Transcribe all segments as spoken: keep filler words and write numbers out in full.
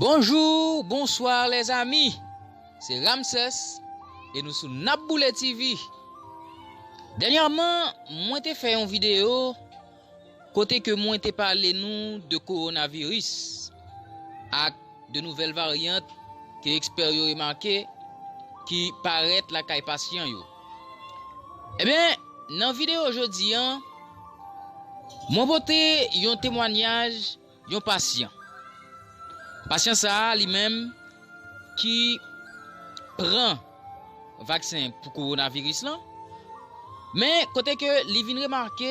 Bonjou, bonswa lèzami. Se Ramsès e nou sou N ap Boule T V. Dènyèman, mwen te fè yon videyo kote ke mwen te pale nou de kowonaviris ak de nouvèl varyant ke ekspè yo remake ki parèt lakay pasyan yo. Ebyen, nan videyo jodi a, mwen pote yon temwanyaj yon pasyan. Pasyan sa a, li menm, ki pran vaksen pou kowonaviris lan, men kote ke li vin remake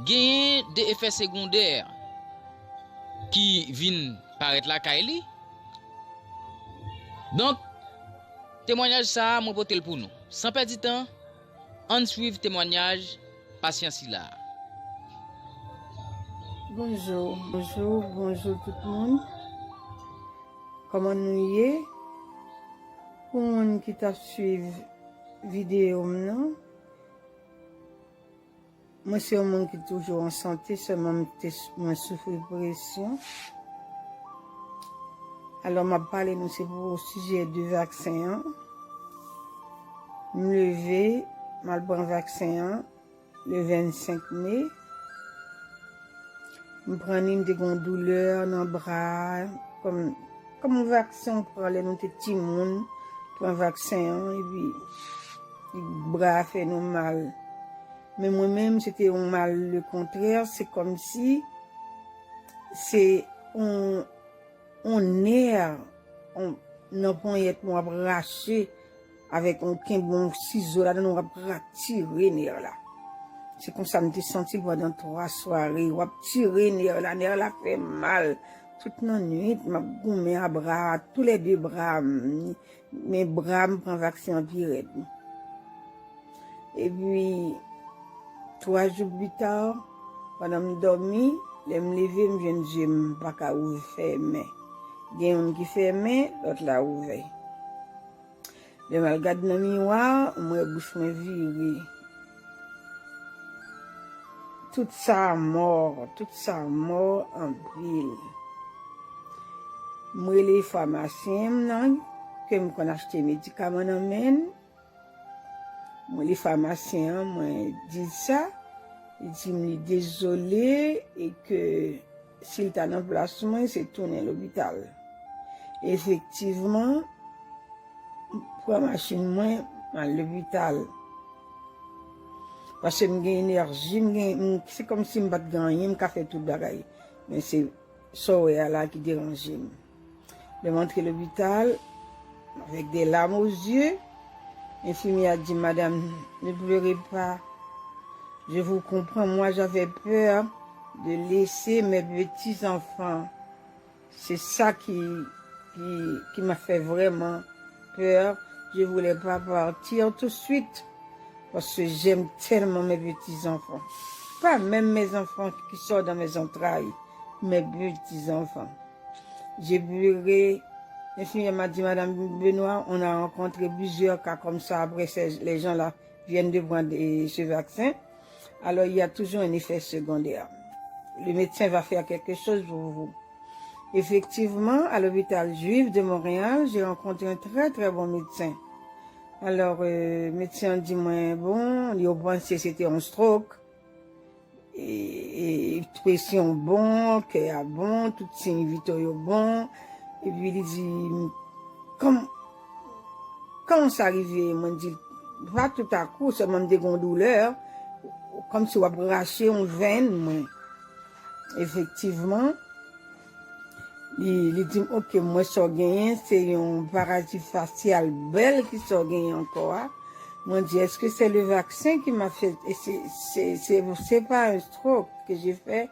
genyen de efè segondè ki vin parèt lakay li. Donk, temwanyaj sa a, mwen pote l pou nou. San pèdi tan, ann swiv temwanyaj pasyan sila a. Bonjou, bonjou, bonjou tout moun. Kòman nou ye? Pou moun ki t ap swiv videyo m nan, mwen se yon moun ki toujou an sante, sèlman m te, mwen soufri presyon. Alò, m ap pale nou se pou sijè de vaksen an. M leve, m al pran vaksen an le vennsenk me. M pran li, m te gen yon doulè nan bra a, kòm, kòm yon vaksen w pran lè nou te timoun, pran vaksen an, epi bra a fè nou mal. Men mwen menm, se te yon mal le kontrè, se kòmsi se yon, yon nè, yon, nan ponyèt mwen w ap rache avèk yon kenbe yon sizo ladan l, w ap ra-, tire nè la. Se konsa m te santi l pandan twa sware. W ap tire nè la, nè la fè mal. Tout nan nwit, m ap goumen a bra, toulède bra m, men bra m pran vaksen an pi rèd. Epi, twa jou pita, pandan m dòmi, lè m leve, m jwenn je m pa ka ouvè, fèmen. Gen youn ki fèmen, lòt la ouvè. Lè m al gad nan miwa, m wè bouch mwen vire. Tout sa mò, tout sa mò anpil. M rele famasyen m nan, ke m konn achte medikaman nan men l. M rele famasyen an, mwen di l sa. Li di m li dezole e ke si l ta nan plas mwen, se tounen lopital. Efektivman, m pran machin mwen, m al lopital. Paske m gen enèji, m gen, m, se kòmsi m pa t gen anyen, m ka fè tout bagay. Men se sa w wè a la ki deranje m. Lè m antre lopital, avec des larmes aux yeux, enfimyè a di, Madame, ne pleurez pas. Je vous comprends. Moi, j'avais peur de laisser mes petits-enfants. C'est ça qui, qui, qui m'a fait vraiment peur. Je voulais pas partir tout de suite parce que j'aime tellement mes petits-enfants. Pas même mes enfants qui sont dans mes entrailles, mes petits-enfants. J'ai pleuré. L'infirmière m'a dit, Madame Benoît, on a rencontré plusieurs cas comme ça. Après, ces- les gens-là viennent de prendre euh, ce vaccin. Alors, il y a toujours un effet secondaire. Le médecin va faire quelque chose pour vous. Effectivement, à l'hôpital juif de Montréal, j'ai rencontré un très, très bon médecin. Alors, euh, medsen an di mwen, bon, yo panse se te yon stroke. E, e, presyon bon, kè a bon, tout siy vital yo bon. Epi li di, kòm, kòman sa rive? Mwen di, pa toutakou, sèlman m te gen yon doulè, kòmsi w ap rache yon venn mwen. Efektivman, li, li di m, oke, m wè sa w genyen, se yon parezi fasyal bèl ki sa w genyen ankò a. Mwen di, èske se le vaksen ki m ap fè? E se, se, se, se pa yon stroke ke j'ai fait.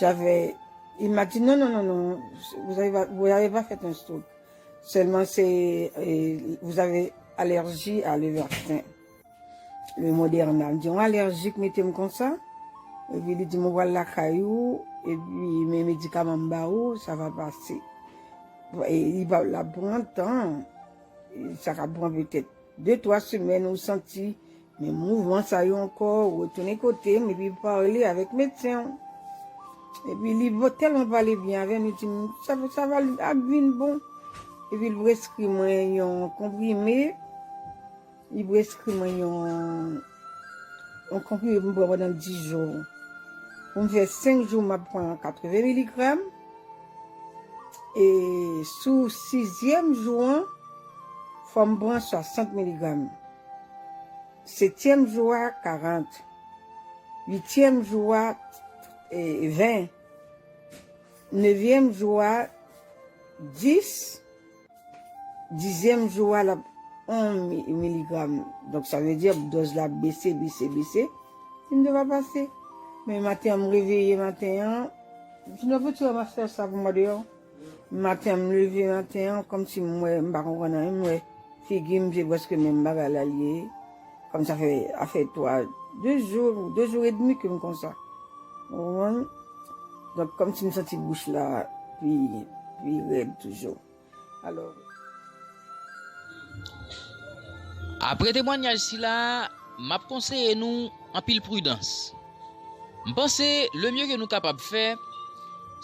J'avais, il m'a dit, non, non, non, non, vous avez pas, vous avez pas fait un stroke. Seulement, c'est, euh, vous avez allergie à le vaccin. Le Moderna. M di, yon alèji k mete m konsa. Epi li di m, ou pral lakay ou, epi men medikaman m ba ou, sa va pase. E li pa, l ap pran tan. E sa ka pran petèt de, twa semèn, ou santi men mouvman sa yo ankò, ou retounen kote m, epi pale avèk medsen w. Epi li vo- tèlman pale byen avè m, li di m, sa, sa va ap vin bon. Epi li preskri mwen yon konprime, li preskri mwen yon, yon konprime pou m pran pandan dis jou. Pou m fè senk jou, m ap pran katreven miligram. E sou sizyèm jou an, fò m pran swasant miligram. Setyèm jou a, karant. Uityèm jou a, e, ven. Nevyèm jou a, dis. Dizyèm jou a, l ap on mi- miligram. Donk, sa vle di, dòz la ap bese, bese, bese. Li m te pa pase. Men maten an, m reveye maten an. M di, "Non, piti, m ap fè sa pou mwen deyò." Maten an, m leve maten an, kòmsi m wè, m pa konprann anyen, m wè figi m, se prèske menm bagay la l ye. Kòm sa fè, a fè twa, de jou, de jou edmi ke m konsa. Ou konprann? Donk, kòmsi m santi bouch la pi, pi rèd toujou. Alò, apre temwanyaj sila, m ap konseye nou anpil pridans. M panse le mye ke nou kapab fè,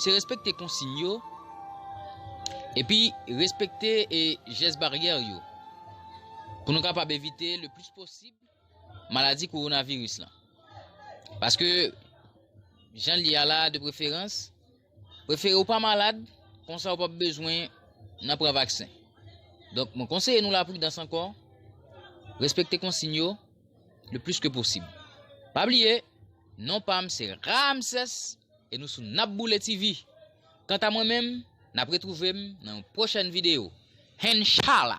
se respekte konsiy yo, epi respekte e jès baryè yo, pou nou kapab evite le plis posib maladi kowonaviris lan. Paske, jan l ye a la, de preferans, prefere w pa malad, konsa w p ap bezwen nan pran vaksen. Donk, mwen konseye nou lapridans ankò, respekte konsiy yo le plis ke posib. Pa bliye, non pa m se Ramsès e nou sou N ap Boule T V. Kanta mwen menm, n ap retwouve m nan yon pwochèn videyo. Henchalla!